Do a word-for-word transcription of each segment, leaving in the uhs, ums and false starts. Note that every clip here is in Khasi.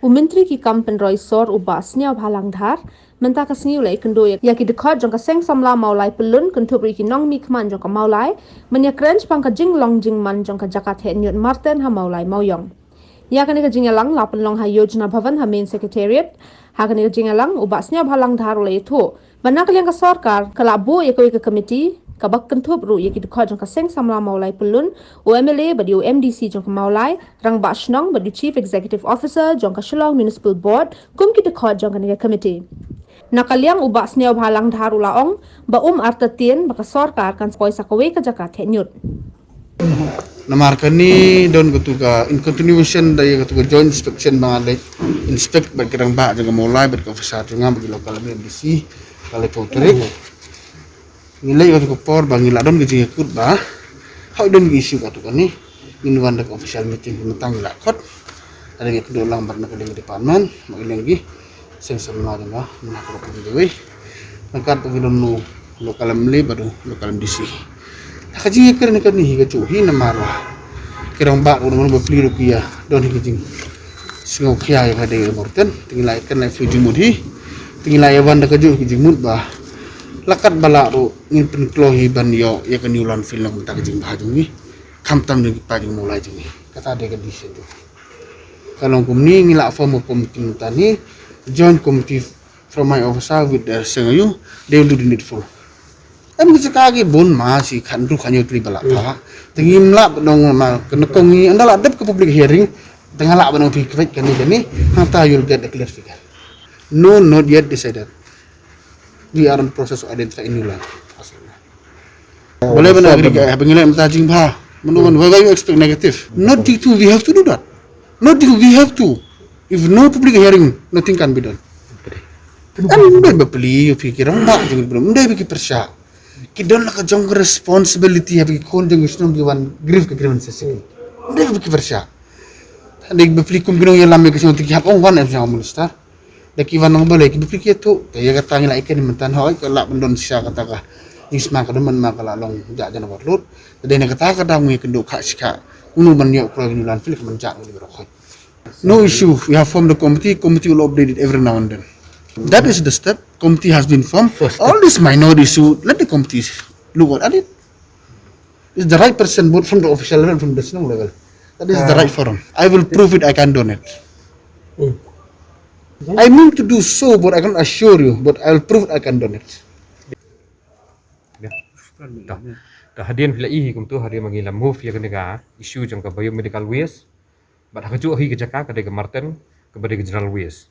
U Myntri ki kam pynroi sor u Bah Sniawbhalang Dhar mynta ka sngi u la ïakynduh ïa ki dkhot jong ka Seng Samla Mawlai Pyllun kynthup ruh ïa ki nongmihkhmat jong ka Mawlai ban ïakren shaphang ka jinglong jingman jong ka jaka theh ñiut Marten ha Mawlai Mawiong. Ïa kane ka jingïalang la pynlong ha Yojana Bhavan ha Main Secretariat. Ha kane ka jingïalang u Bah Sniawbhalang Dhar u la ïathuh ba na ka liang ka sorkar ka la buh ïa kawei ka komiti kaba kynthup ruh ïa ki dkhot jong ka Seng Samla Mawlai Pyllun, u M L A bad ïa u M D C jong ka Mawlai, rangbah shnong bad u Chief Executive Officer jong ka Shillong Municipal Board kum ki dkhot jong kane ka komiti. Na ka liang u Bah Sniawbhalang Dhar u la ong ba um artatien ba ka sorkar kan poi sa kawei ka jaka theh ñiut. Namar kane don katu ka in continuation da ïa katu ka joint inspection ba nga leit inspect bad ki rangbah jong ka Mawlai bad ka officer jong nga bad ki local M D C ka leit ka tarik. Ngi leit katu ka por ba ngi la don ka jingïakut ba hoi don ka issue katu kane. Ngin wan da ka official meeting mynta ngi la khot. Ada ngi kynduh lang bad na ka liang department, na ka liang ki Seng Samla jong nga, na ka liang ki wei. Nangkat ba ngi don u local M L A bad u local M D C. Ha ka jingïakren kane hi kajuh hi namar ba ki rangbah ruh namar ba pli ruh ki ïa don hi ka jingsngewkhia ïa ka dei ka Marten. Te ngi la ïakren la ïa phi jingmut hi. Te ngi la ïa wan da kajuh hi ka jingmut ba la kat ba lah ruh ngin pynkloi hi ban ïoh ïa ka new landfill na ka bynta ka jingbha jong ngi. Khamtam jong ki paid jong Mawlai jong ngi. Kata dei ka decision jong ngi. Ka long kumne ngi la form a committee mynta hi, joint committee from my officer with the Seng A U, they will do the needful. Em ki jaka ki bun ma shi khathynriew khathynñiew tylli ba la phah. Te ngim lah ban ong ma ka nyngkong ngi ynda la dep ka public hearing, te nga lah ban ong phi kawei kane kane, hangta you'll get a clear figure. No, not yet decided. We are in process of identifying new land. Balei ban agree ka, eh, ba ngi leh mynta jingbha. Mano, mano, why, why you expect negative? Not due to we have to do that. Not due to we have to. If no public hearing, nothing can be done. Em, ym dei ba pli ïa phi ki rangbah jong ngi, ym dei ba ki pyrshah. Ki don la ka jong ka responsibility ha ba ki khun jong ki shnong ki wan grieve ka grievances. Ym dei ba ki pyrshah. Dei ba pli kum ki nongïalam ïa ka shnong te ki hap ong wan em jong minister. Da ki wan nang balei ki bapli ki ïathuh. Te ïa kata ngi la ïa kane mynta hooid ka lah ban don shisha kata ka jingsma ka don man ma ka la long jah jan wat lut. Te dei na kata ka daw ngi kynduh kha shi kha. Kumno ban ïoh kloi ka new landfill ka ban jah ngi baroh hooid. No issue. We have formed a committee. Committee will update it every now and then. That is the step. Committee has been formed. All this minor issue, let the committee look at it. Is the right person, both from the official level and from the national level. That is the right forum. I will prove it, I can donate. I mean to do so, but I can assure you, but I will prove it, I can donate. Dah, dah hadien phi la i hi kumtu, hadien ma ngi la move ïa kane ka issue jong ka biomedical waste. Bad ha kajuh hi ka jaka ka dei ka Marten, kaba dei ka general waste.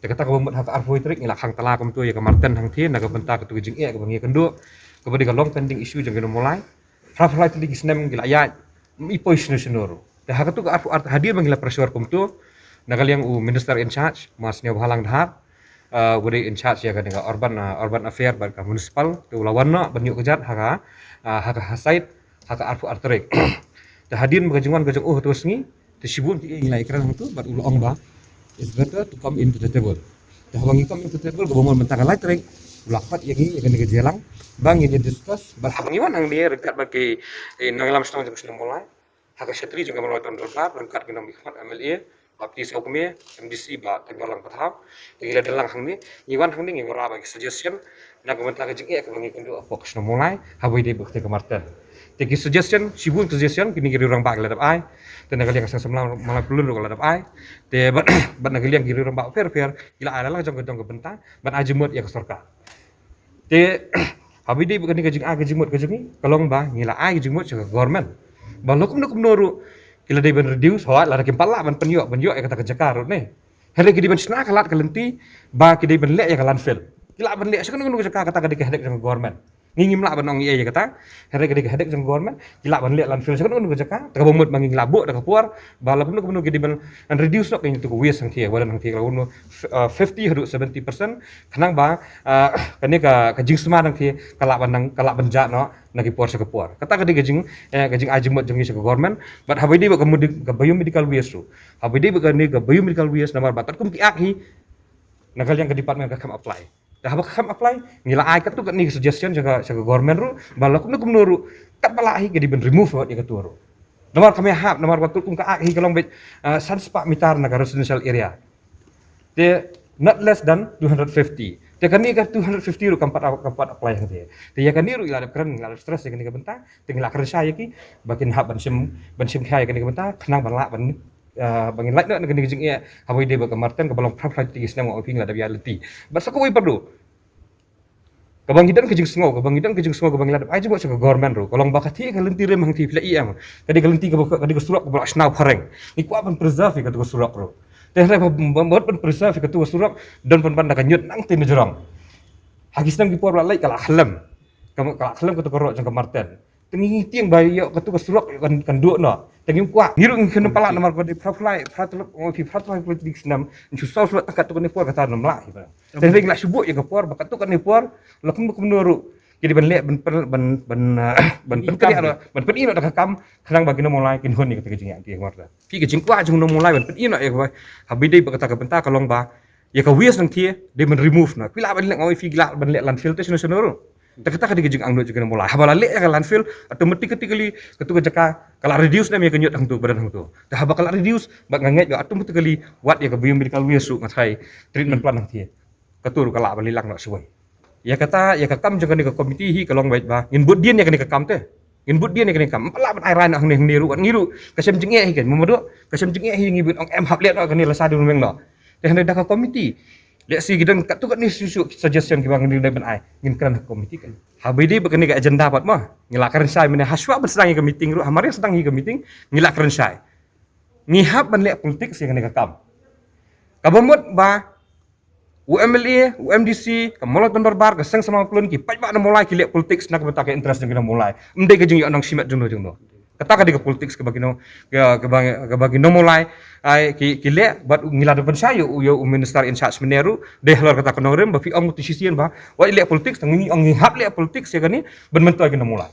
Te kata kaba mut ha ka arphew tarik ngi la khang tala kumtu ïa ka Marten hangthie na ka bynta katu ka jingeh kaba ngi kynduh, kaba dei ka long pending issue jong ki nong Mawlai. Phra phra tylli ki snem ngi la ïaid, ym i poi shano shano ruh. Te ha katu ka arphew ar hadien ba ngi la pressure kumtu na ka liang u minister in charge, Ma Sniawbhalang Dhar, uh, uba dei in charge ïa ka dei ka urban, uh, urban affair bad ka municipal, te u la wan noh ban ïoh kjat ha ka, uh, ha ka site ha ka arphew ar tarik. Te hadien ba ka jingwan ka jong u ha tu ka sngi, te shibun ki ngi la ïakren hangtu bad u la ong ba it's better to come into the table. Te haba ngi come into the table, kaba mon mynta ka lai tarik u la khot ïa ngi ïa kane ka jingïalang ba ngin ïa discuss bad haba ngi wan hangne ryngkat bad ki, eh, nongïalam shnong jong ka shnong Mawlai, ha ka shatri jong ka Mawlai Town Dorbar ryngkat ki nongmihkhmat M L A, Bah P T Sawkmie, M D C Bah Teiborlang Pathaw. Te ngi la dang lang hangne, ngi wan hangne ngi wanrah bad ki suggestion na ka bynta ka jingeh kaba ngi kynduh hapoh ka shnong Mawlai haba ïadei bad ka Marten. Te ki suggestion, shibun suggestion kine ki riew rangbah ki la dep ai. Te na ka liang ka Seng Samla Mawlai Pyllun ruh ka la dep ai. Te bad, bad na ka liang ki riew rangbah pher pher ki la ai la la jong ka jong ka bynta ban ai jingmut ïa ka sorkar. Te haba ïadei bad kane ka jingai ka jingmut ka jong ngi, ka long ba ngi la ai ka jingmut sha ka government ba lada kumno kumno ruh ki la dei ban reduce, hooid lada kim pat lah ban pynïoh ban ïoh ïa kata ka jaka ruh ne. Hynrei ki dei ban shna ka lad ka lynti ba ki dei ban leh ïa ka landfill. Ki lah ban leh sha kano kano ka jaka, kata ka dei ka headache jong ka government. Ngi ngim lah ban ong ei ei ïa kata. Hynrei ka dei ka headache jong ka government. Ki lah ban leh landfill sha kano kano ka jaka. Te kaba mut ba ngi la buh da ka por ba lada kumno kumno ki dei ban reduce noh kane ka waste hangthie, ba don hangthie ka la kumno, uh, fifty haduh seventy percent. Khnang ba, uh, kane ka, ka jingsma hangthie ka lah ban nang, ka lah ban jah noh na ki por sha ki por. Kata ka dei ka jing, eh, ka jingai jingmut jong ngi sha ka government. Bad haba ïadei bad ka medi-, ka biomedical waste ruh. Haba ïadei bad kane ka biomedical waste namar ba katkum ki act hi na ka liang ka department ka kham apply. Te haba ka kham apply, ngi la ai katto katne ka suggestion sha ka, sha ka government ruh ba lada kumno kumno ruh katba lah hi ka dei ban remove ïa katu ruh. Namar kam ïahap, namar ba katkum ka act hi ka long beit, ah, san spah meter na ka residential area. Te not less than two hundred fifty. Te kane ka two hundred fifty ruh kam pat, kam pat apply hangte. Te ïa kane ruh i la dep kren, i la dep stress ïa kane ka bynta. Te ngi la kren shai ïa ki ba kin hap ban shim, ban shim khia ïa kane ka bynta, khnang ban lah ban, ah, ba ngin lait noh na kane ka jingeh, haba ïadei bad ka Marten kaba long phra phra tylli ki snem nga ong ïa phi ngi la dep ïaid lynti. Bad sa kawei pat ruh, kaba ngi don ka jingsngew, kaba ngi don ka jingsngew, kaba ngi la dep ai jingmut sha ka government ruh, ka long ba kata ka lynti rim hangta phi la ïohi em, ka dei ka lynti kaba, ka dei ka surok kaba la shngaw phareng. Ngi kwah ban preserve ïa kata ka surok ruh. Te hynrei ba, ba, ba ban preserve ïa kata ka surok, don pynban da ka ñiut nangta na jrong. Ha ki snem ki por ba la leit ka la khlem, ka, ka la khlem kata ka rok jong ka Marten. Te ngi tieng ba ïoh kata ka surok ïoh kan, kan duh noh. Te ngim kwah. Ngi ruh ngi khlem palat namar ba dei phra phra, phra tylli, oh, phi phra tylli, phra tylli snem. Ngi shu saw shuwa tang katto katne por kata ym lah hi ba. Te hynrei ngi la shu buh ïa ka por ba katto katne por la kumno kumno ruh ki dei ban leh ban, ban, ban, ban, ah, ban pynkynriah noh, ban pyni noh da ka kam khnang ba ki nongmulai kin hun ïa kata ka jingïaid lynti. Phi, ka jingkwah jong u nongmulai ban pyni noh ïa kaba, haba ïadei bad kata ka bynta ka long ba ïa ka waste nangta dei ban remove noh. Phi lah ban leh, nga ong ïa phi, lah ban leh landfill te shano shano ruh. Te kata ka dei ka jingangnud jong ki nongmulai. Haba la leh ïa ka landfill, automatically katu ka jaka ka la reduce ne em ïa ka ñiut hangtu, ba don hangtu. Te haba ka la reduce, bad nga ngeit ba automatically wat ïa ka biomedical waste ruh nga tharai treatment plant hangta, katu ruh ka lah ban leit lang noh shawei. Ïa kata, ïa ka kam jong kane ka committee hi ka long beit ba ngin bud dien ïa kane ka kam te. Ngin bud dien ïa kane ka kam. Ym pat lah ban ai rai noh hangne hangne ruh, wat ngi ruh ka shem jingeh hi kan. Mama duk, ka shem jingeh hi, ngi bud ong em hap leh noh kane, lashai dei ban weng noh. Te hynrei da ka committee, lehse ki don katto katne shuh shuh suggestion kiba ngin dei ban ai, ngin kren ha committee kan. Haba ïadei bad kane ka agenda pat mo, ngi la kren shai mynne, ha shuwa ban sdang ïa ka meeting ruh, ha mar ïa sdang ïa ka meeting ngi la kren shai. Ngi hap ban leh politics ïa kane ka kam. Kaba mut ba u M L A, u M D C, ka Mawlai Town Dorbar, ka Seng Samla Pyllun, ki paidbah nongmulai ki leh politics na ka bynta ka interest jong ki nongmulai. Ym dei ka jingïoh nong shimet jongno jongno. Kata ka dei ka politics kaba ki nong, ka, kaba, kaba ki nongmulai ai ki, ki leh. Bad ngi la dep pynshai ïa u, ïa u minister in charge mynne ruh, dei halor kata ka nongrim, ba phi ong mut shisien ba wat leh politics, tang ngi ong ngi hap leh politics ïa kane ban myntoi ki nongmulai.